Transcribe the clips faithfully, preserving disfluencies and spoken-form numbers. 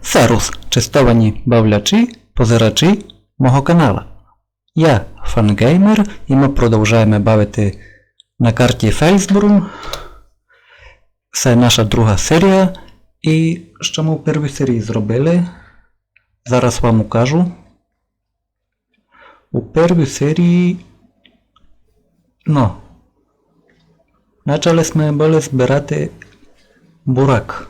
Сервус, честовані бавлячі, позирачі мого канала. Я Фангеймер, і мы продовжаєме бавити на карті Фельсбрун. Се наша друга серія. І што мы в первій серії зробили, зараз вам укажу. У первій серії, но, начали сьме были збирати бурак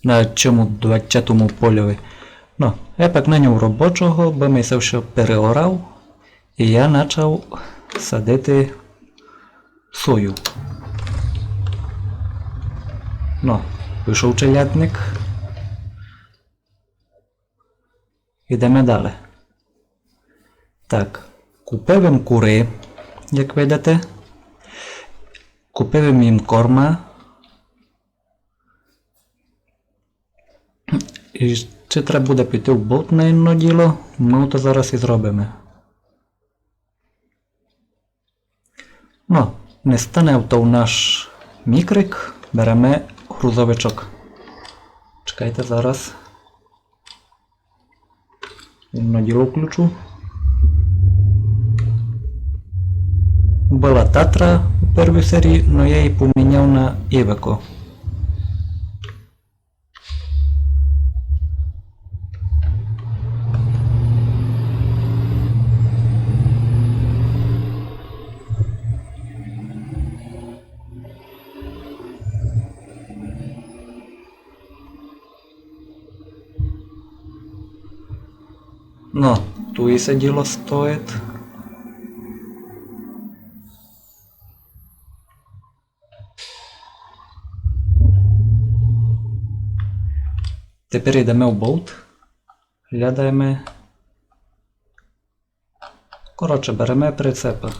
на цьому двадцятому польови. Но, я пак наняв робочого, бы ми се всьо переорав, і я начав садити сою. Но, вышов челядник. Идеме дале. Так, купив им куры, як видите. Купив им їм корма. І ще треба буде піти в болт на єдно діло, мы то зараз і зробиме. Но, не стане авто у наш мікрик, береме грузовичок. Чекайте зараз. Єдно діло включу. Была Татра у первій серії, но я її поміняв на Івеко. Но, туй се діло стоїть. Тепер идеме в болт. Глядаєме. Коротше, береме прицепы.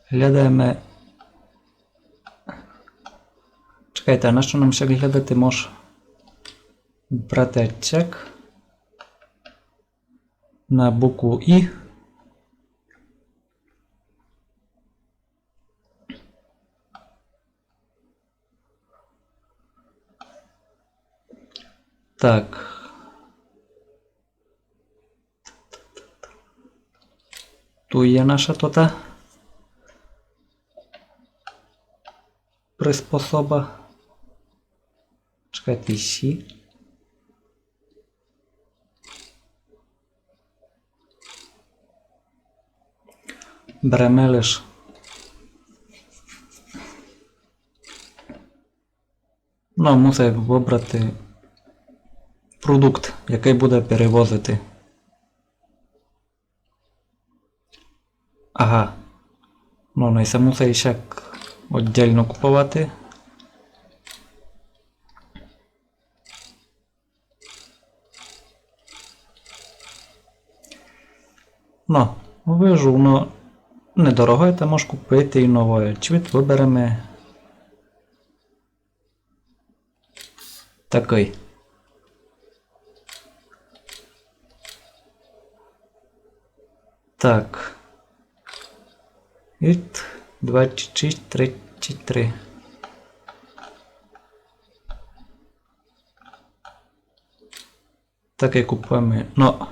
Глядаєме. Чекайте, а на што нам ще глядати? Мож брати отсек на букву І. Так. Туй є наша тота приспособа. Чекайте, іщи. Береме лиш. Но, мусить выбрати продукт, якый буде перевозити. Ага. Но, но, і се мусить іщак оддільно куповати. Но, вижу, воно недорогоє, та мож купити і новоє. Цвіт выбереме. Такый. Так. Ит двадцять шість тридцять три. Такый купуєме. Но.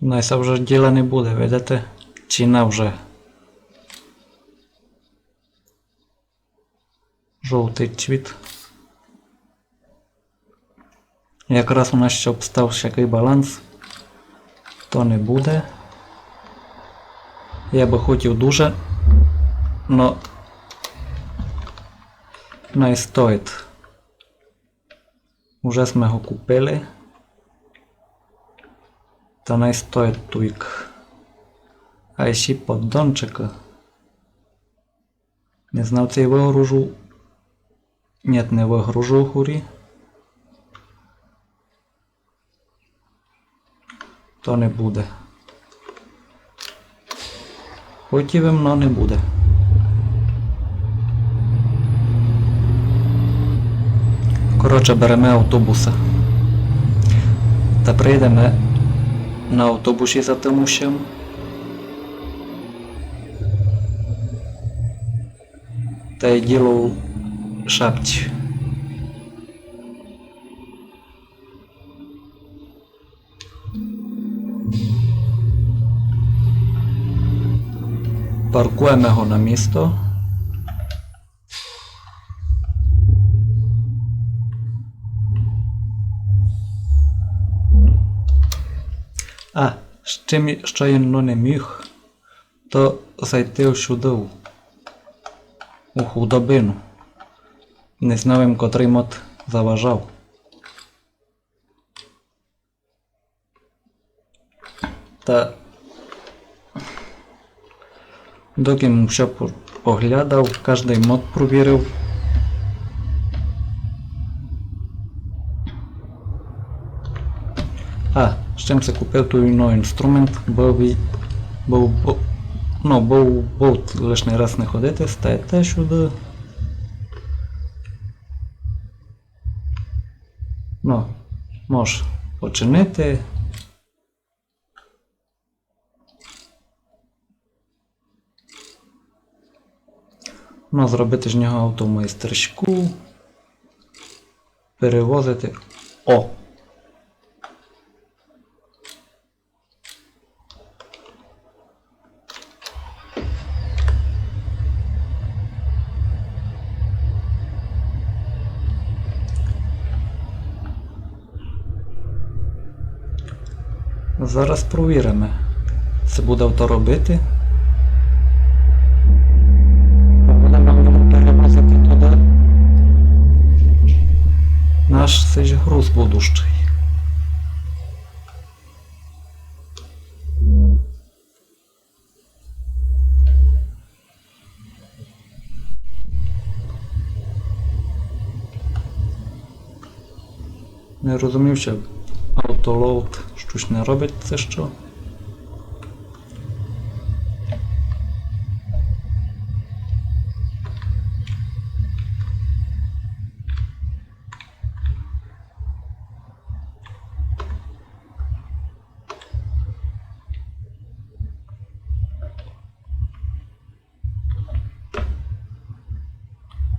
Но, се вже діла не буде, видите? Ціна вже. Жовтый цвіт. Якраз у нас ще обстав ще якый баланс. То не буде. Я бы хотів дуже, но най стоїть. Уже сьме го купили. Та най стоїть туйк. А іщи поддончикы. Не знав, ци выгружу. Нєт, не выгружу горі. То не буде. Хотів им, но не буде. Коротше, береме автобуса. Та прийдеме На автобусі за тым усім. Та й діло у шапці. Паркуєме го на місто. А, ще мі-, што я, но, не міг, то зайти сюды у, у худобину. Не знав им, котрый мод заважав. Та докы им всьо по-, поглядав, каждый мод провірив. А, ще м си купив туй, но, інструмент, бо ві-, бо, бо, но, бо, бо лишній раз не ходити, стаєте сюды. Но, мож починити. Но, зробити з нього автомайстерську. Перевозити. О! Зараз провіриме, ци буде то робити. Та буде нам перевозити туды наш сись груз будущий. Не розумів, чи автолоуд штось не робить, ци што.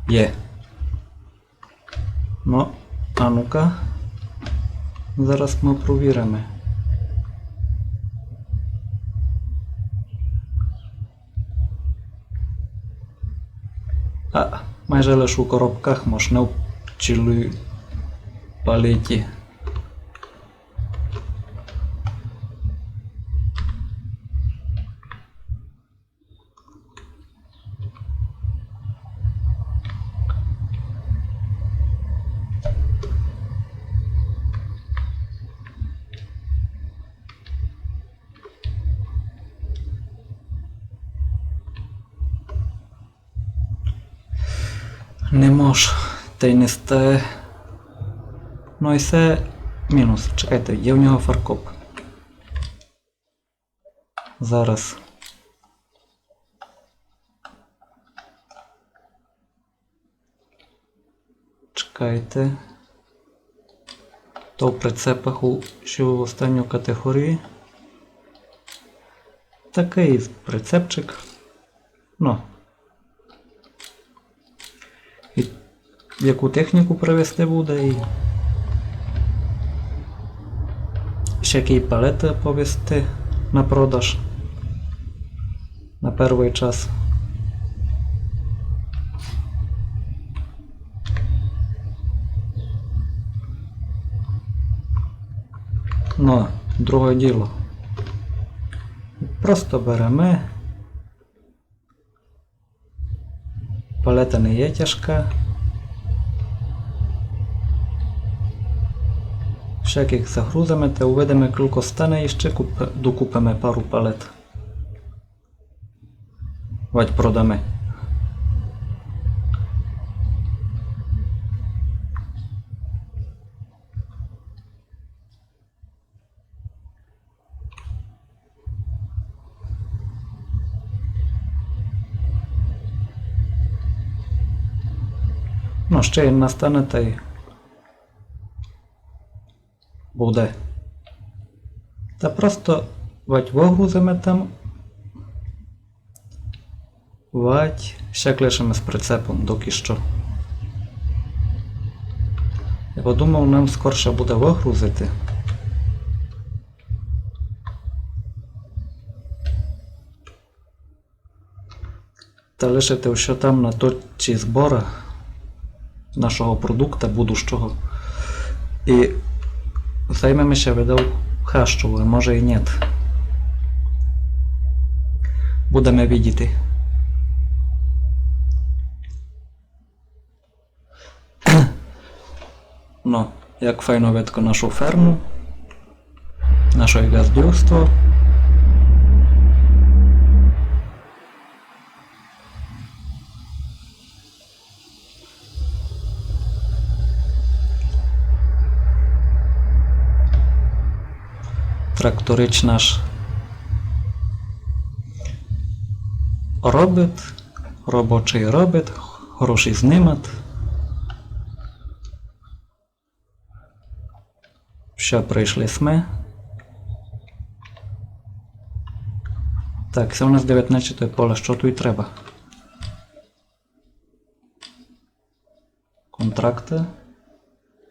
Є. Но, а ну-ка. Зараз мы провіриме. А, майже лиш у коробках мож, не в цілій палеті. Не мож, та й не сте. Но, і се мінус. Чекайте, є в нього фаркоп. Зараз. Чекайте. То в прицепах у, ще в останню категорію. Такый прицепчик. Но. І яку техніку привезти буде, і ще які палеты повезти на продаж на первый час. Но, друге діло. Просто береме. Палета не є тяжка. Ще як загрузиме, та увидиме, кілько стане, і ще куп-, докупиме пару палет. Вадь продаме. Но, ще єдна стане, та й буде. Та просто вадь выгрузиме там, вадь, ще лишиме з прицепом доки што. Я подумав, нам скорше буде выгрузити. Та лишити всьо там на точці збора нашого продукта будущого. І займеме ся видав хащову, а може і нєт. Будеме видіти. Но, як файно видко нашу ферму, наше ґаздівство. Тракторич наш робить, робочый робить, гроші знимать. Всьо, прийшли сьме. Так, се у нас девятнадцятоє поле, што туй треба? Контракты.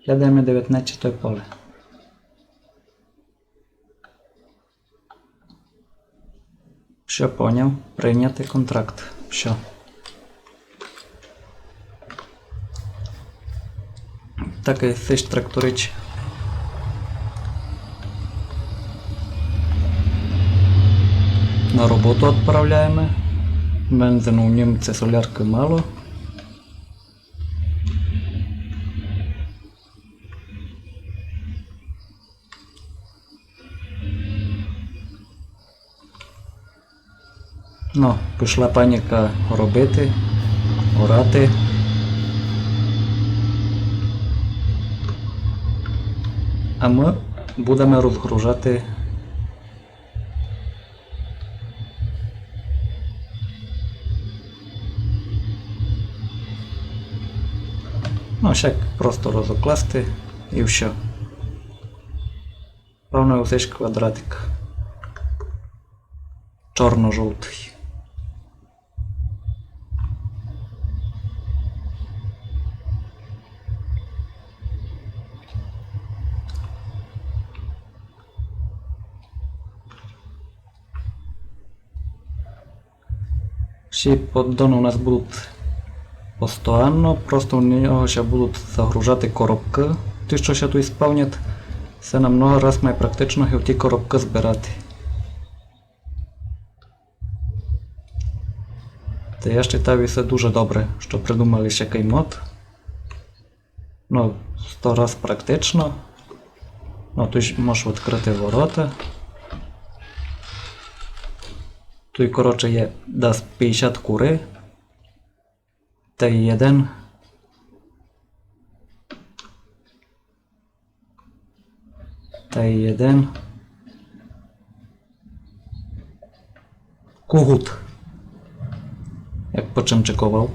Глядаме девятнадцятоє поле. Всьо, поняв. Прийняти контракт. Всьо. Так і сись тракторич на роботу відправляєме. Бензину в нім, це соляркы, мало. Ну, пішла паніка робити, орати. А мы будеме розгружати. Ну, сяк просто розокласти і всьо. Главне, оцей квадратик чорно-жовтый. Сі поддоны у нас будуть постоянно, просто у нього ся будуть загружати коробкы, ті, што ся туй спавнять. Се намного раз май практично, як ті коробкы збирати. Та я считав, і се дуже добре, што придумали сякый мод. Ну, сто раз практично. Ну, туй можеш відкрыти ворота. Туй, коротше, є десь пятдесят куры. Тай єден. Тай єден. Кугут. Як почимчиковав.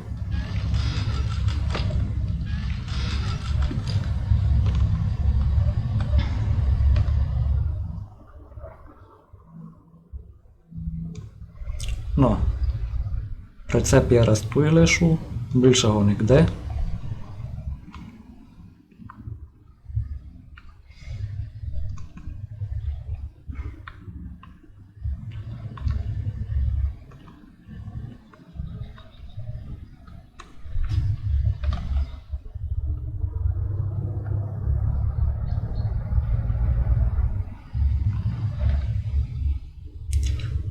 Ну, прицеп я раз туй лишу, більше го нигде.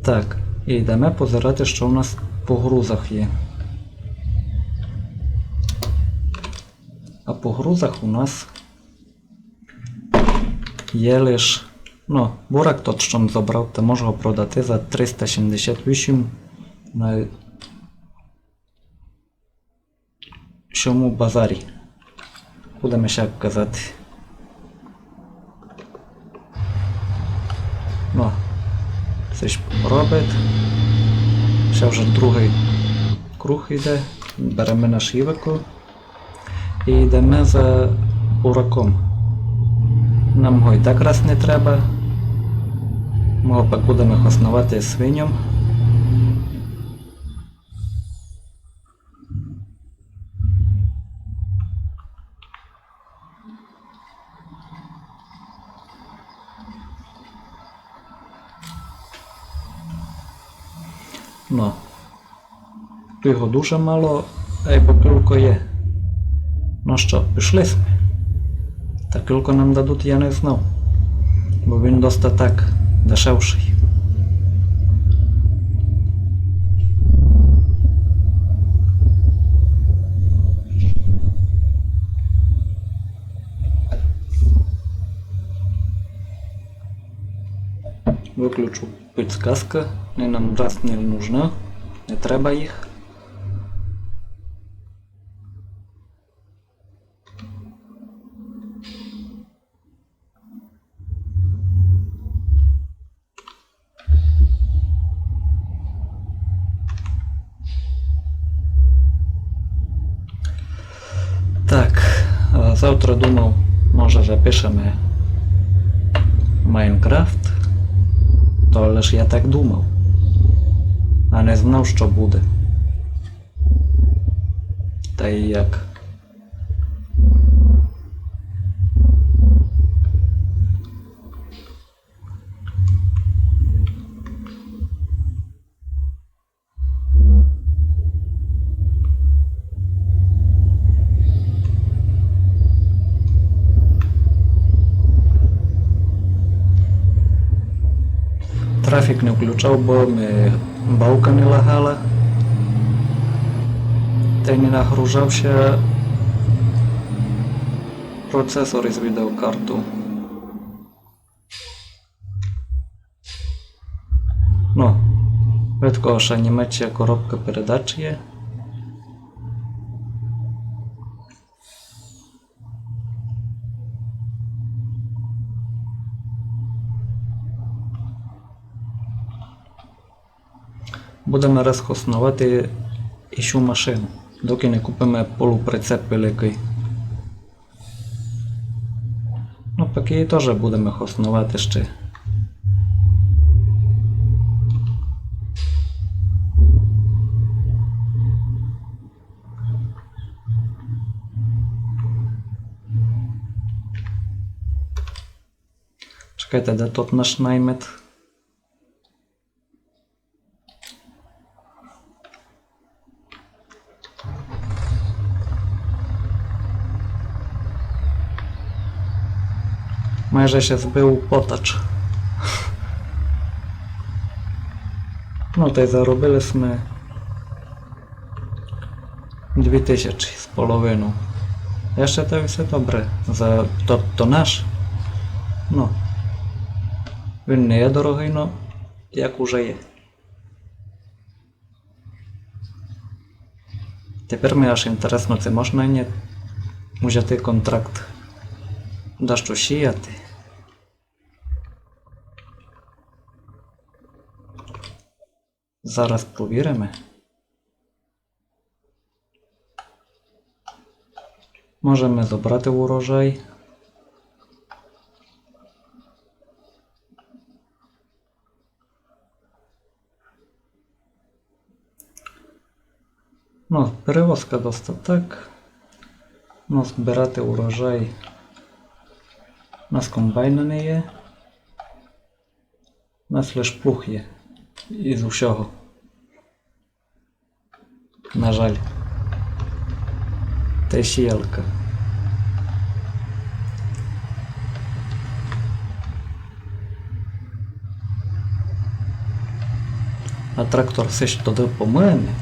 Так, і йдеме позирати, што у нас по грузах є. А по грузах у нас є лиш, ну, бурак тот, што м забрав, та можу го продати за триста сімдесят вісім на сьому базарі. Будеме ще казати. Ну, се ж робить. Ще вже другый круг іде. Береме наш івику. І йдеме за бураком. Нам го й так раз не треба. Мого пак будеме хосновати свиньом. Но. Туй го дуже мало, ей, бо кілько є. Но што, пішли сьме. Та кілько нам дадуть, я не знав. Бо він доста так дешевшый. Выключу. Підсказка, они нам раз не нужны, не треба їх. Так, а завтра думав, може, запишеме Майнкрафт, то лиш я так думав, а не знав, што буде. Та й як. Трафік не включав, бо ми бавка не лагала. Та й не нагружав ся процесор из відеокарту. Но, видко, што німеча коробка передач є. Будеме раз хосновати іщу машину, докы не купиме полуприцеп великый. Но, пак її тоже будеме хосновати ще. Чекайте, де тот наш наймет? Майже ся збив у потач. Но, та й заробили сьме дві тисячі з половинов. Я считаю, всьо добре. За то, то наш. Но, він не є дорогый, но як уже є. Тепер ми аж інтересно, ци можна ні узяти контракт, дашто сіяти. Зараз провіриме. Можеме забрати урожай. Но, перевозка доста так. Но, збирати урожай. У нас комбайна не є. У нас лиш плуг є. Із усього. На жаль. Та й сіялка. А трактор все ж туды помиєме.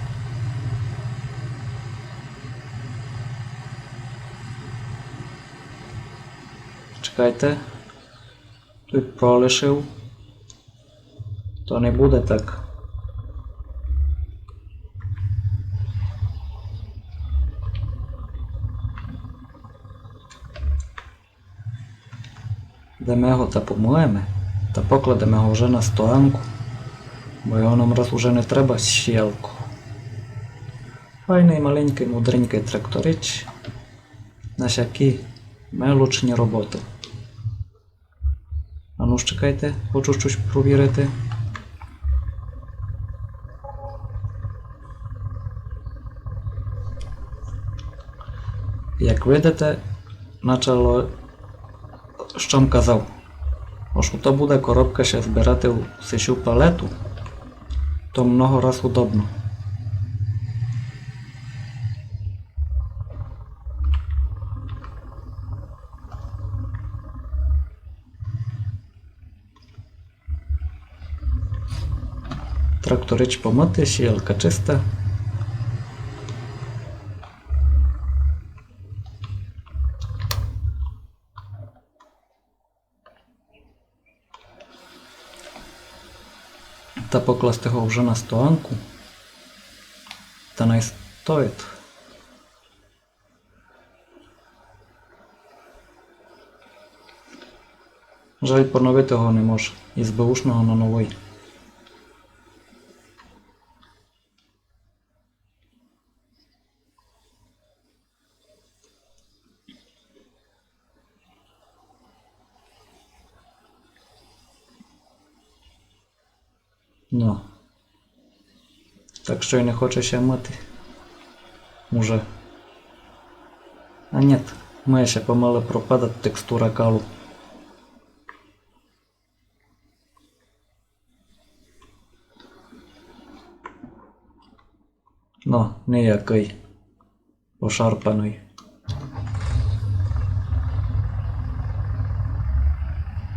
Чекайте. Туй пролишив. То не буде так. Деме го та помиєме, та покладеме го вже на стоянку, бо його нам раз уже не треба сіялку. Файный, маленькый, мудренькый тракторич на всякі мелочні роботы. Чекайте, хочу штось провірити. Як видите, начало, што м казав. Ож то буде коробка ще збирати в сесю палету, то много раз удобно. Тракторич помытый, сіялка чиста. Та покласти го вже на стоянку. Та най стоїть. Жаль, поновити го не мож із беушного на новый. Но. Так што й не хоче ся мыти. Уже. А нєт, має ся помалы пропадати текстура калу. Но, ниякый. Пошарпаный.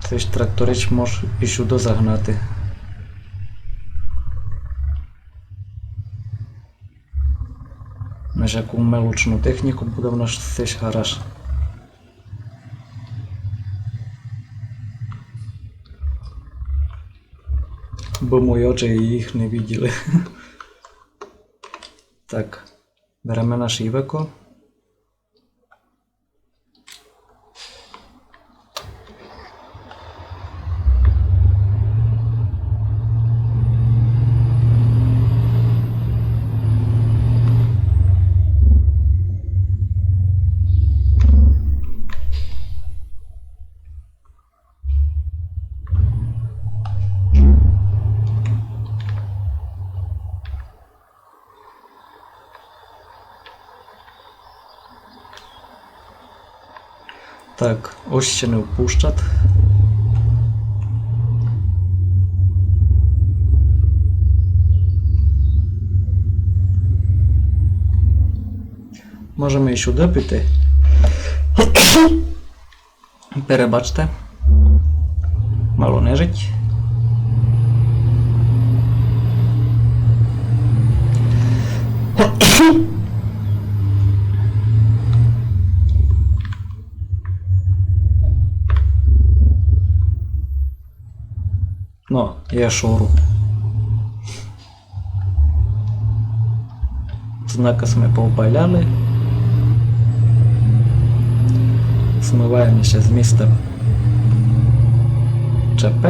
Цей ж тракторич мож і сюды загнати. Знаєш, яку мелочну техніку буде в нас сись гараж. Бо мої очі їх не виділи. Так, береме наш івеко. Так, ось ще не впущать. Можеме і сюды піти. Перебачте. Мало нежить. Но, я шору. Знака сьме пообваляли. Змываєме ся з міста ЧП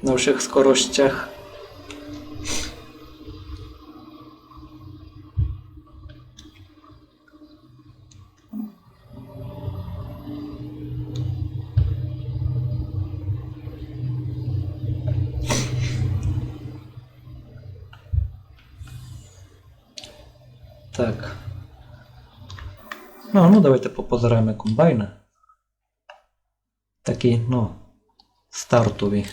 на всіх скоростях. Так. Но, но, давайте попозираєме комбайна. Такі, но, стартові.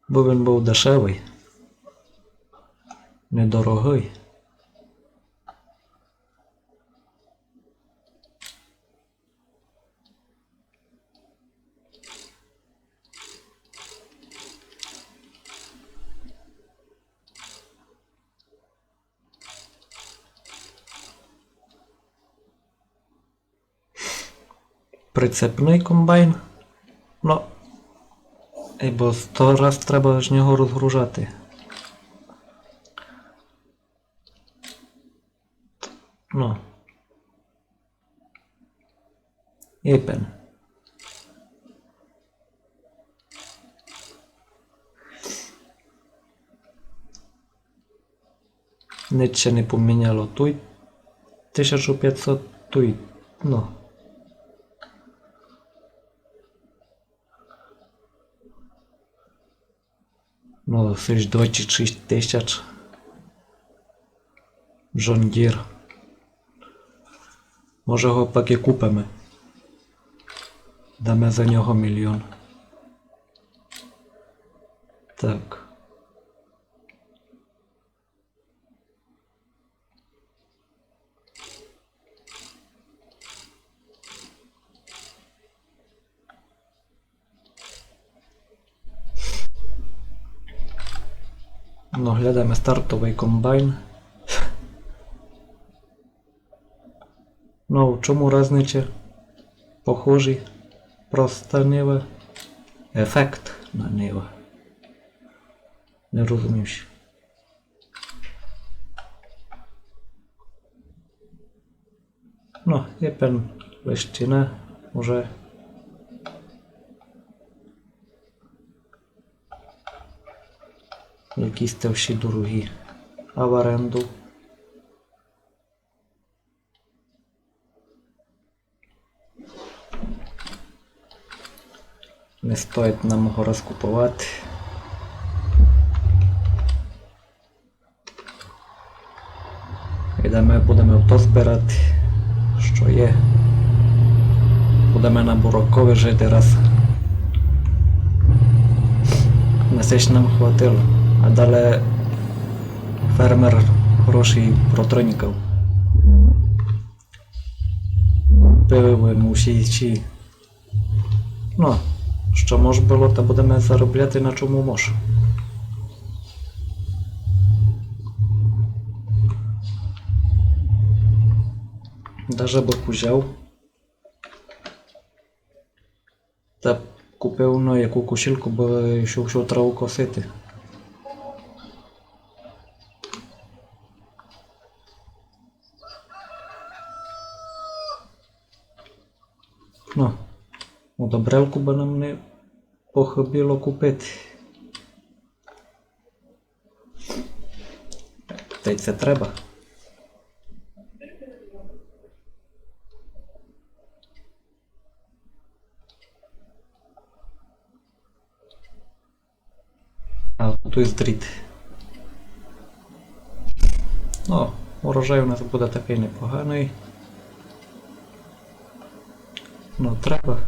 Бо він быв дешевый, недорогый. Прицепный комбайн. Но, ибо сто раз треба ж нього розгружати. Но. Ипен. Нич ся не поміняло. Туй тисячу пятсот, туй, ну. Ну, сись двадцять шість тисяч. Джон Дір. Може, го пак і купиме. Даме за нього мільйон. Так. Ну, глядаме стартовый комбайн. Ну, в чому разниця? Похожі. Проста нива. Ефект на нива. Не розумію ся. Ну, єпен лещина уже. Якісь те всі дорогі. А в оренду? Не стоїть нам го розкуповати. Ідеме, будеме то збирати, што є. Будеме на буракови жити раз. На сись нам хватило. А дале фермер гроші протринькав. Купив йому всі ці. Ну, што мож было, та будеме заробляти, на чому мож. Даже бы узяв. Та купив, ну, яку кошельку, бо йшов, йшов траву косити. Ну, удобрелку бы нам не похыбило купити. Та й се треба. А туй здріт. Ну, урожай у нас буде такый непоганый. Ну, треба.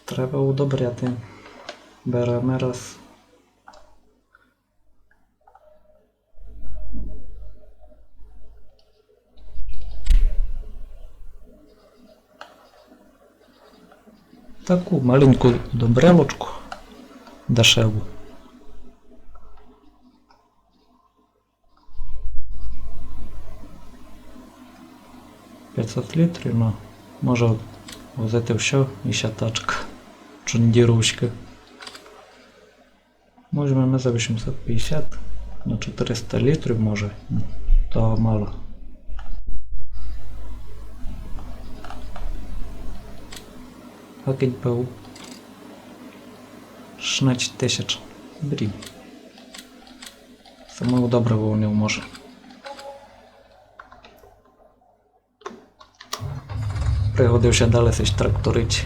Треба удобряти. Береме раз. Таку маленьку добрелочку дешеву. Пятьсот літрів, ну, може возити всьо, і ся тачка. Чундіровська. Возьмеме за вісімсот пятдесят на чотыриста літрів, може. Того мало. Гакить быв шістнадцять тисяч. Брі. Самого доброго не може. Пригодив ся далі сись тракторич.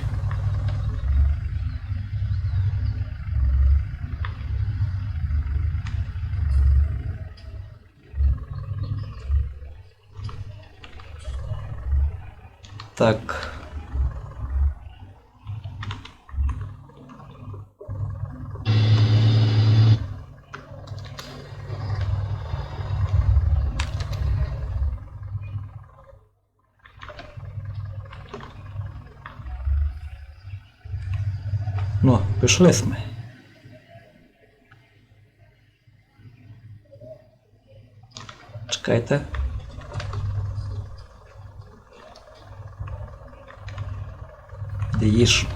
Так. Ну, пішли сьме. Чекайте. Де їж?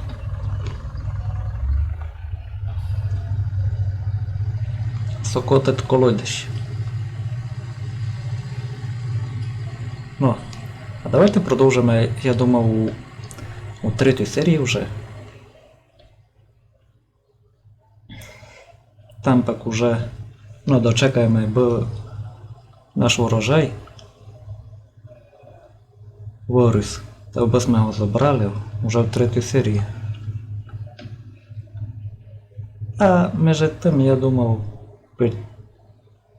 Сокотить колодязь. Ну, а давайте продовжиме, я думав, у, у третій серії вже. Там пак уже, но, дочекаєме, бо наш урожай выріс. Та бы сьме го зобрали уже в третій серії. А межи тым я думав, пи-,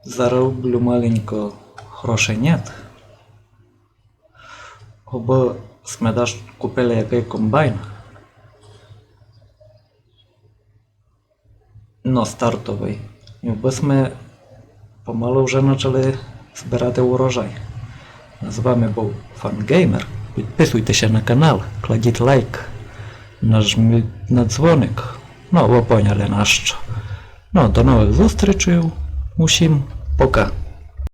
зароблю маленько грошенят, обы сьме даш купили якый комбайн. Но, стартовый. І бы сьме помалу вже почали збирати урожай. З вами быв Фангеймер. Підписуйте ся на канал, кладіть лайк, нажміть на дзвоник. Но, вы поняли нащо. Но, до новых зустрічей. Усім пока.